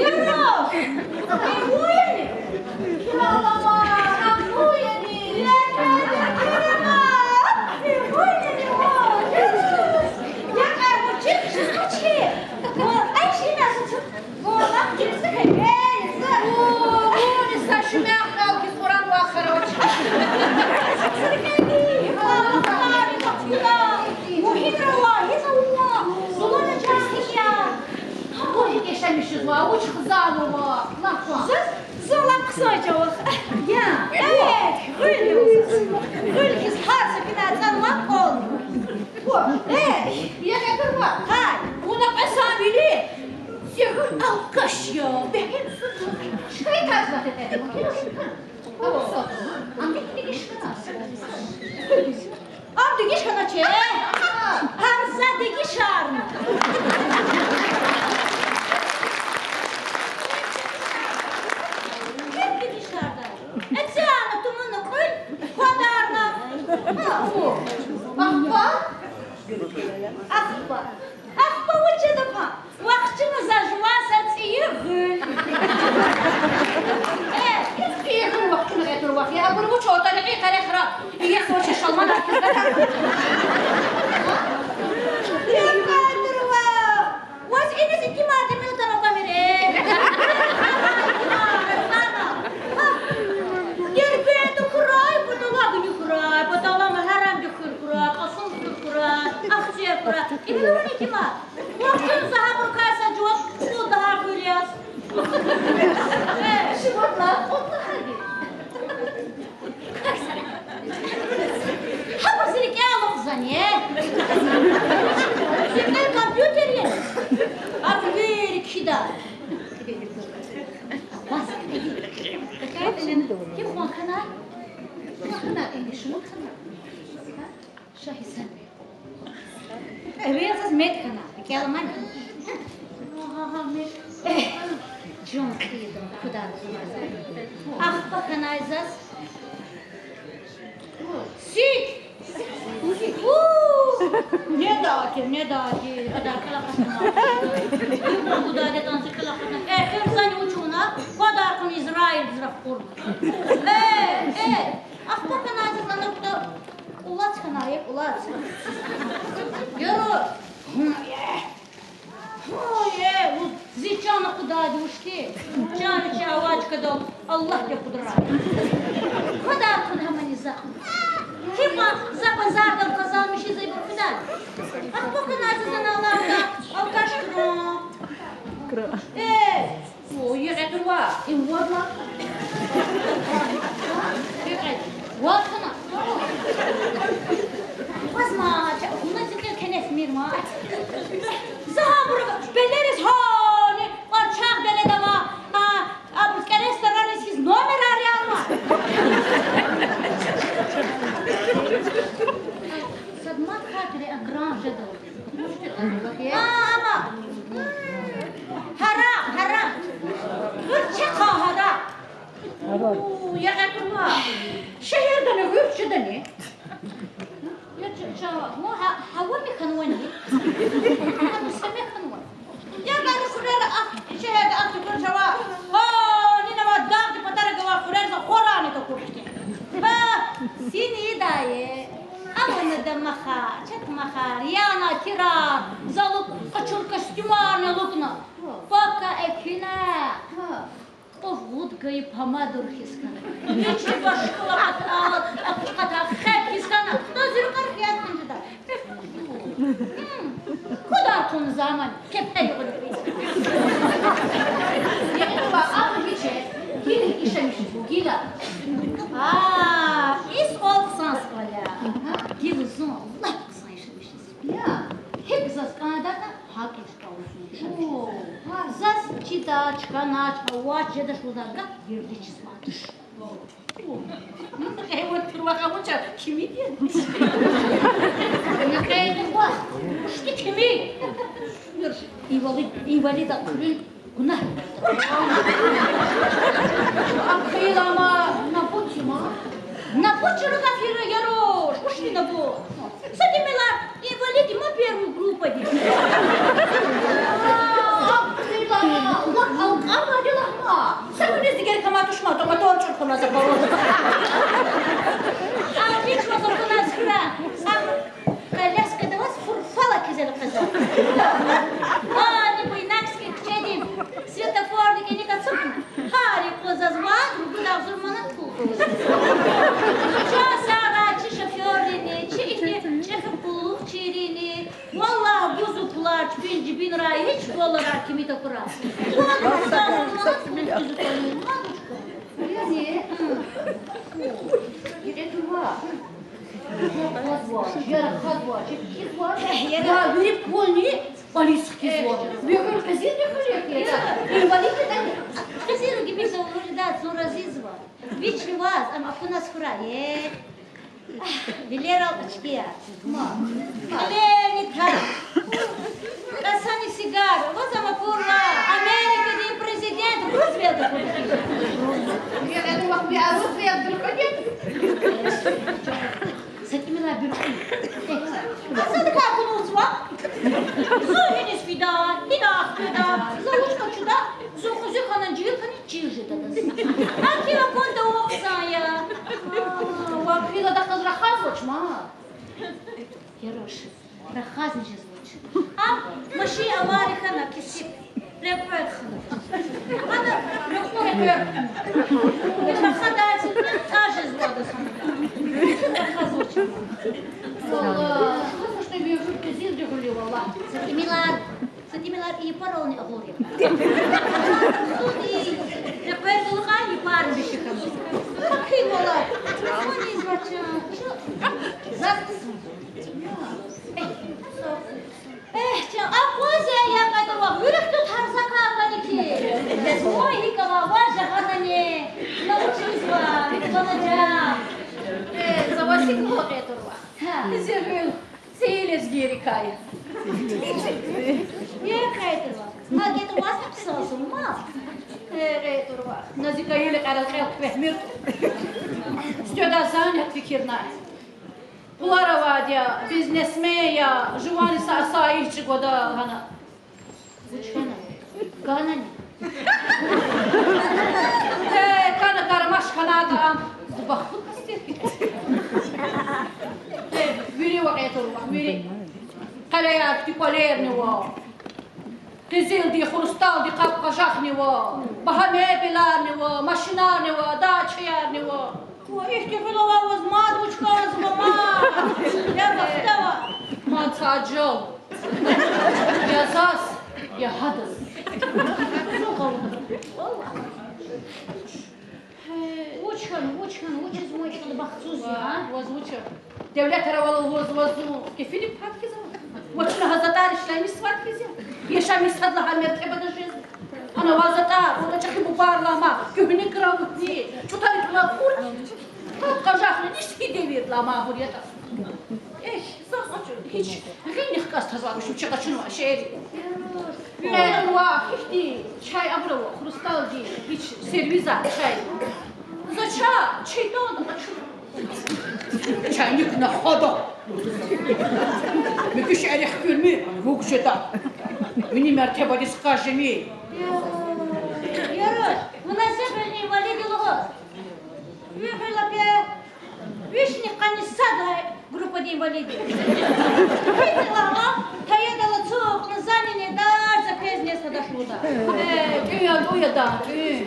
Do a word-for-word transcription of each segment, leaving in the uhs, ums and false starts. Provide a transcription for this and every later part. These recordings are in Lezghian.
Яра! Эгуяни? Яла ма, агуяни? Эгуяни? Я къаргъу, чиз, чиз къачи. Ва, ай, чина су. Ва, ах, чиз къачи. О, о, ни са шумяхъ калкиз Къуръан вахарач. Мугьи рава, гьи зава? Зулана чахъ я. Гьабур гьикӀ яшамиш жезва, вуч хизанва, лап кван. Заз, за лап хъсан чӀавахъ. Я. Э, гъуьл я. Гъуьл хьиз гьар са финай цӀалмакъ кӀвал. Э, я хатурва. Гьай. Вуна кьве са вили. Зи гъуьл алкаш я. Бегьем суту. Шкай кас ватетеди. Ам дегиш хьана. Ам дегиш хьанач. Гьар са дегишарна. Гьар дегишарда. Эцяна тумана кьуьл квадарна. Ахпа? Ахпа. Ахпа вуч жеда кьван? Вахчуна за жуван са цӀийи гъуьл. Э, цӀийи гъуьл вахчуна гъетурвахъ я. Абур вуч оталикъи къерехра. Иеси ваче шалман акирда. Ваз иниз итимар тӀимил атана камере. Гербеда хьурай, патала гуни хьурай, патала ма гьарамди хуьр хьурай, кьасум хуьр хьурай, ахцегь хьурай. Итимар, итимар. Вахчуна за гьабурукай са жуван кьулдагьай гъуьл яз. Э, шуматна кьулдагьайди. Гьабур зи рикӀел алукьзани, э? Зи рикӀел компьютер яни? Абур вири кхьида. Вас. Ким хван хьанай? Хван хьанай, шумуд хьанай? Ша гьисаб. Эвел заз мед хьана, рикӀел амани? Агь, чун кьейида, кудар хьана заз. Ахпа хьанай заз. Сик! У! Неда ки, неда ки, ада кӀел акъатна. Кудар атӀан зи кӀел акъатна. Эхир зани учуна, кудар хьун Израилдиз рахкур. Э, э, ахпа хьанай заз ана кудар. Кьулац хьанай, кьулац. Яра. Гьуй, э, вуз зи чан акъудайди вуч хьи? Чан чи авач кадал, Аллагьди акъудрай. Квадар хьун гьамани за. Гьикьван за базардал къазанмишиз ибур хуьдай? Ахпа хьанай заз ана алавда, алкаш кран. Э, о, я гъетурва, им варва. Ватана. Вазма, ча, вуна зи кьил кенеф мирма. За гьабуру пелериз гьани, къварчагъ бередава, а, абур керестрариз хьиз номерар риалма. Садма хатири экран жеда. А, ама. Гьарам, гьарам. Гъуьр чахъ гьарам. Гьарам. У, я гъетурва. Шегьердани гъуьр чидани? Я ча-, ча-, ну, гьа-, гьава механвани? Гьава са механвани? Я гани хуьрера ахъ, шегьерда ахъ чукур чава. Гьа, нинава дагъди патара гава хуьрера за хорани такур хьтин. Гьа, сини идае. Амана да маха, чат маха, яна кира, залу къачур костюмарна лукӀна. Пака экуьна. Кьуф гъуд гайи помадур хьиз хьана. Вичи башкала кьатӀа, кьатӀа хеб хьиз хьана. Хтаз рукъар хият хьанжеда. Кудар хьун заман кепе югъри. Ва ам виче гила ишемишиз гила. А, и суал хъсан суал я. Гила зун лап хъсан ишемишиз. Я, гьикӀ заз кӀандатӀа, гьакӀ иш кӀалузни. О, заз чидач, хьанач, авач жедач лугьудай гаф гердичиз мад туш. О, ну, гьеван турвагъа вуча кимиди я? Инвалид, инвалид акъурун. Гунагь. Ахъайила ма, на пуч ма. На пуч ругав хьира яруш, ушни на бу. Са димила инвалид ма первый группади. Ахъайила ма, ва Ам вич ваз акуназ хьурай. Ам коляскада аваз фурфала кизел къвезва. Гьани Буйнакский куьчедин светофордик иник ацукьна, гьар юкъуз заз вад, ругуд агъзур манат пул гузва. Чан сагъ, чи шофёррини, чи ихьтин чӀехи къуллугъчийрини. Валлагь, гузва пулар чпин жибинрай, гьич долларар кими такурай. Вад агъзур манат пул гузва. Яни, гьикьван турва? Хазва, жер хазва, жер хизва, ва вири пулни вализ хкизва. Вегьин къизилди хьурек я, инвалид ятӀани. Къизил гимиз авурда зун разизва. Вични ваз, ам акуназ хьурай. Вилерал ачкияр. Ма. Клевета. Кьасани сигар. Ваз ам акурла Америкадин президент Рузвельт акурла. Я, я, вахт я Рузвельт буьркьуьди. Са тӀимилай буьркьуь. Э, асадакай кунузва. Зун гьиниз фида, гьина ахкведа, за вуч къачуда, зун кьуьзуь хьана, жив хьана, чир жеда адаз. Гьа кила кӀанда вахъсан я. А, ва кила дахаз рахазвач ма. Яруш, рахазни жезвач. Ам машин авария хьана кесиб рекьвед хьана. Ана рекьур рекьвед хьана. Рахадай цитна тӀа жезва адаз хьана. Рахазвач. Валлагь, вуч хьана вегьур къизилди гъуьлуьв, валлагь. Са тӀимилар, са тӀимилар и япарални агъур я. Суди рекьвед лугьуз и япарни биши хьана. Хъи валлагь. Мани звача. Заз Эхь, чан, акъваз я, я кьадава, вири хьтин тарзакай авани хьи? Вай, гьикӀ ава, вай жагъанани? На учизва, вана жа. Э, за васик лугьун кьетӀурва. Гьа. Зи гъуьл, зи лезгийрикай. Э, кьетӀурва. Гьа кьетӀурваз хъсан зун ма. Э, кьетӀурва. На зи кайили кьарал кьел квехмир. Сифте за гьикӀ фикирна. Пулар авайди я, бизнесмен я, жувани са асайиш чӀугвада гьана. Вуч хьана? Канани? Э, кана кармаш хьанатӀа ам. Зубахлу касдер хьи. Э, вири ва кьетӀурва, вири. Къелеяр хьтин кӀвалерни ва. Къизилди, хрусталди къаб-къажахни ва, багьа мебеларни ва, машинарни ва, дачаярни ва. Ва ихьтин гъуьл авай ваз мад вуч кӀанзава, мад? Я бахтавар. Мад са ажал. Я заз, я гьадаз. Зун къалурда. Валлагь. Вуч хьана, вуч хьана, вучиз вун икьван бахтсуз я, а? Ваз вуч я? Девлет аравал лугьуз ваз зун кефилик пад хьиз ава. Ва чна гьа затӀар ишлемишзавай хьиз я. Яшамиш сад лагьай мертебада жезва. Ана ваз затӀар, вуна чӀехи бубайрилай ма, куьгьне краватни, чӀутари тӀулаб хур. Къажахна ниш и девирдилай ма гьур ятӀа. Эхь, заз гьич гъилни хкӀаз тазвай вуч вичи къачунвай шейэр. Э, ва ихьтин чай абур ава, хрусталди, гьич сервизар чай. За чай чайданда къачу. Чайник на хада. Муькуь шейэр хкуьрмир, руг жеда. Вини мертебадиз хкаж жемир. Яруш, вуна зи гъуьлни инвалид я лугьуз. Ви гъуьл лап я. Вишни къанни сад лагьай группадин инвалид я. Гьикьван лагьайтӀа, таядал ацукьна, зани недар, за квез нез тадач лугьуда. Э, тӀуьн я, тӀуьн я, да, тӀуьн.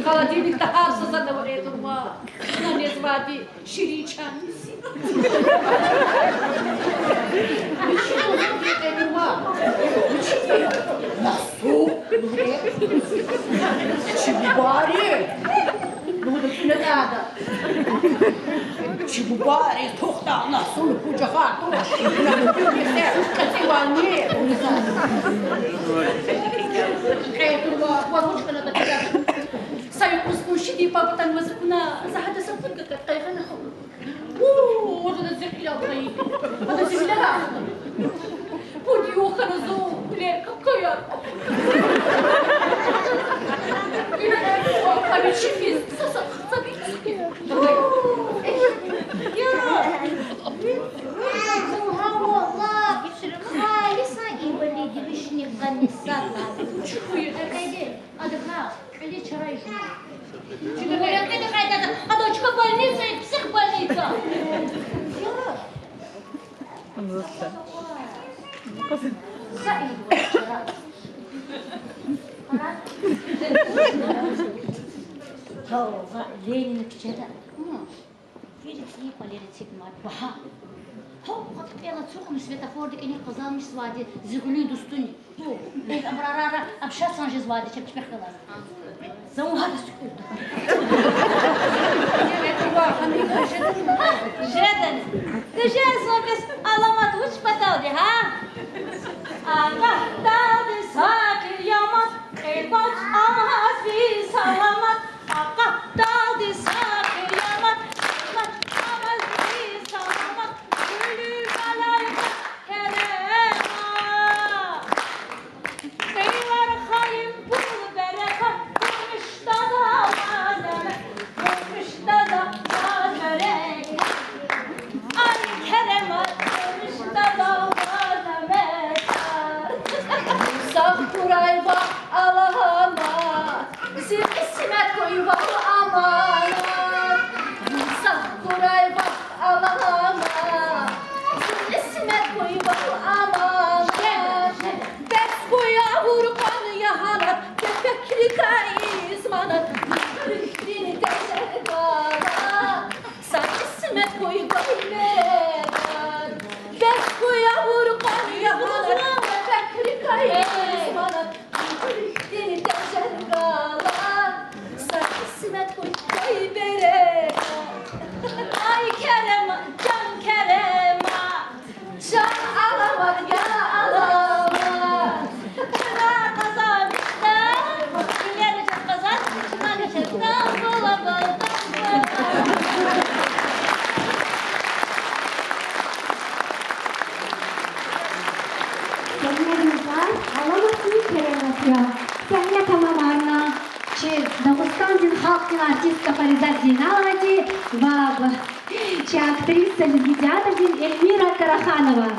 Холодильникда гьар са затӀ ава, кьетӀурва. Чна незвайди ширин чан миси. Вичи лугьуди, кьетӀурва? Вичи? Насу? Чи бубайри? Лугьуда куьне тӀада. Чи бубайри тухтал насун пужахар туш. КьетӀурва, ваз вуч хьанатӀа чидач? Са юкъуз куншидин паб атанваз акуна, за гьадаз са пуд гатӀа къайгъана хьун. О, ада зи хъилел хьайиди. Ада зи хъилел. Пуд югъ хьана зун, ле, какая. Ина, о, кавичи физ, са, са, са бик. Я, я, зун гьавалай, халисан инвалид я, вишни къанни сад лагьай. Чухуй. Акайди, адакай, кьили чарай жума. Ленина куьчеда. Вири цӀийи кӀвалера эцигнавай багьа. Гьа, кьве кьилел ацукьна светофордин кӀаник къазанмишзавайди зи гъуьлуьн дустуни. Гьу, абуру арара общаться жезвайди чеб чпихъ галаз. За вун гьада сукӀуьрда. Жедани? Тежезва бес аламат вуч паталди, гьа? Акъатдалди сагъир яман, кьил кӀвач амаз ви саламат. Акъатдалди сагъир яман, кьил кӀвач амаз ви саламат. Гуьлуьз алай керема. Кьилар халин пул берекат, гумуш таз аваз эмек, гумуш таз аваз берекат. Ай керема, гумуш таз аваз эмек. Сагъ хьурай ваз аламат, зи кьисмет хьуй вал аманат. Сагъ хьурай ваз аламат, зи кьисмет хьуй вал аманат. Бес хьуй абур кьван ягьанат, кепекрикай из манат, муькуь рикӀин тежер галат. Са кьисмет хьуй гвай медад. Бес хьуй абур кьван ягьанат, кепекрикай из манат, муькуь рикӀин тежер галат. Са кьисмет хьуй гвай берекат. Ай керема, чан керема. Чан аламат, я аламат. Чна къазанмишда, вилерни чаз къазанмишда, чна чаз Стамбул, Стамбул. Аламатни керематни. Сегьне тамамарна чи Дагъустандин халкьдин артистка Фаризат Зейналовади ва чи актриса Лезги театрдин Эльмира Караханова.